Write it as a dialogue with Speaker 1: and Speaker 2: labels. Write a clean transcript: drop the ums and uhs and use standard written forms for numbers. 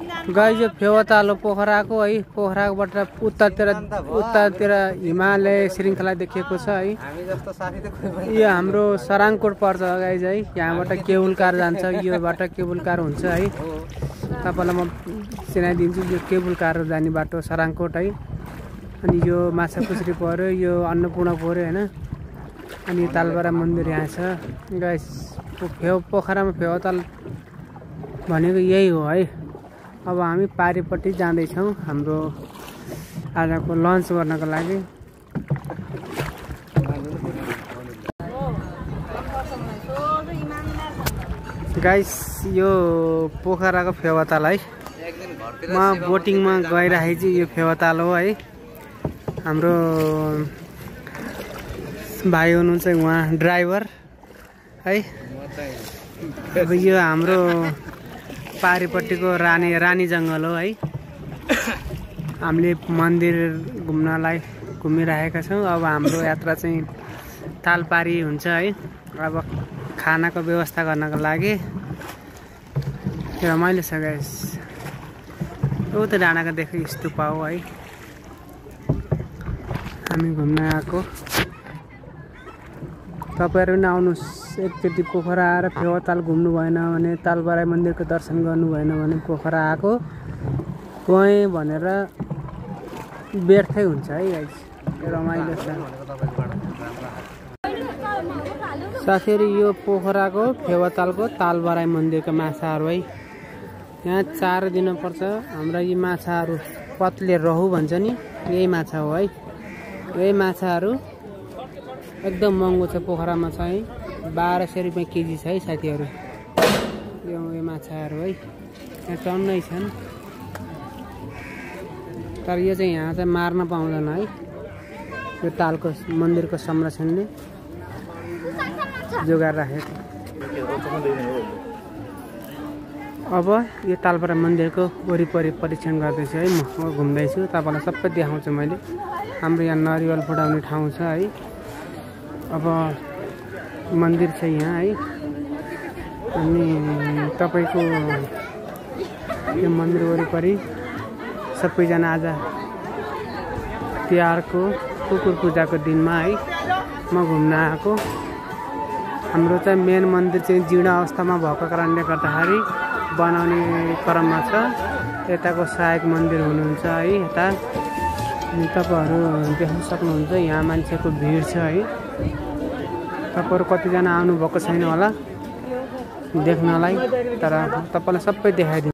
Speaker 1: guys यो फेवाताल पोखराको है पोखराबाट उत्तरतिर हिमालय श्रृङ्खला देखिएको छ है
Speaker 2: हामी जस्तो साथी त कोही पनि
Speaker 1: यो हाम्रो सराङकोट पर्छ गाइस है यहाँबाट केबुल कार जान्छ योबाट केबुल कार हुन्छ है तपाईलाई म चिनाइदिन्छु यो केबुल कार जाने बाटो सराङकोट है अनि यो माछापुछ्री पर्यो यो अन्नपूर्ण पर्यो हैन अनि तालबारा मन्दिर यहाँ छ गाइस पोखरामा फेवाताल भनेको यही हो है अब हामी पारीपट्टि जाँदै छौं हाम्रो आजको लन्च गर्नको लागि गाइस यो पोखराको फेवाताल है म बोटिङमा गइराखेको छु यो फेवाताल हो है हाम्रो भाइ हुनुहुन्छ उहाँ ड्राइभर है अब यो हाम्रो पारीपट्टिको रानी जङ्गल हो है हामीले मन्दिर घुम्नलाई घुमिरहेका छौं अब हाम्रो यात्रा चाहिँ तालपारी हुन्छ है अब खानाको व्यवस्था गर्नको लागि रमाइलो छ गाइस उता डाँडाको देखेँ स्तूपा हो है हामी घुम्न आएको तपाईहरु पनि आउनुस् एकचोटि पोखरा आएर फेवाताल घुम्नु भएन भने तालबारा मन्दिरको दर्शन गर्नु भएन भने पोखरा आएको गए भनेर व्यर्थै हुन्छ है गाइस रमाइलो छ साथीहरु यो पोखराको फेवातालको तालबारा मन्दिरको माछाहरु है यहाँ चार दिनुपर्छ हाम्रा यी माछाहरु पत्ले रहु भन्छ नि यही माछा हो है यही माछाहरु एकदम महँगो छ पोखरामा चाहिँ 1200 रुपैयाँ केजी छ है साथीहरु यो माछाहरु है यहाँ टन्नै छन् तर यो चाहिँ यहाँ चाहिँ मार्न पाउँदैन है यो तालको मन्दिरको संरक्षणले जोगाएर राखेको अब यो तालबारा मन्दिरको वरिपरि परीक्षण गर्दैछु है म घुम्दैछु तपाईलाई सबै देखाउँछु मैले हाम्रो यहाँ नरिवल फुटाउने ठाउँ छ है अब मन्दिर छ यहाँ है अनि तपाईको यो मन्दिर वरिपरि सबैजना आज तिहारको कुकुर पूजाको दिनमा है म घुम्न आएको हाम्रो चाहिँ मेन मन्दिर चाहिँ जीर्ण अवस्थामा भएको कारणले गर्दाखेरि बनाउने क्रममा छ यताको सहायक मन्दिर हुनुहुन्छ है यता तपाईहरु देख्न सक्नुहुन्छ यहाँ मान्छेको भिड छ है तपाईहरु कतिजना आउनु भएको छैन होला देख्नलाई तर तपाईलाई सबै देखाइदिन्छु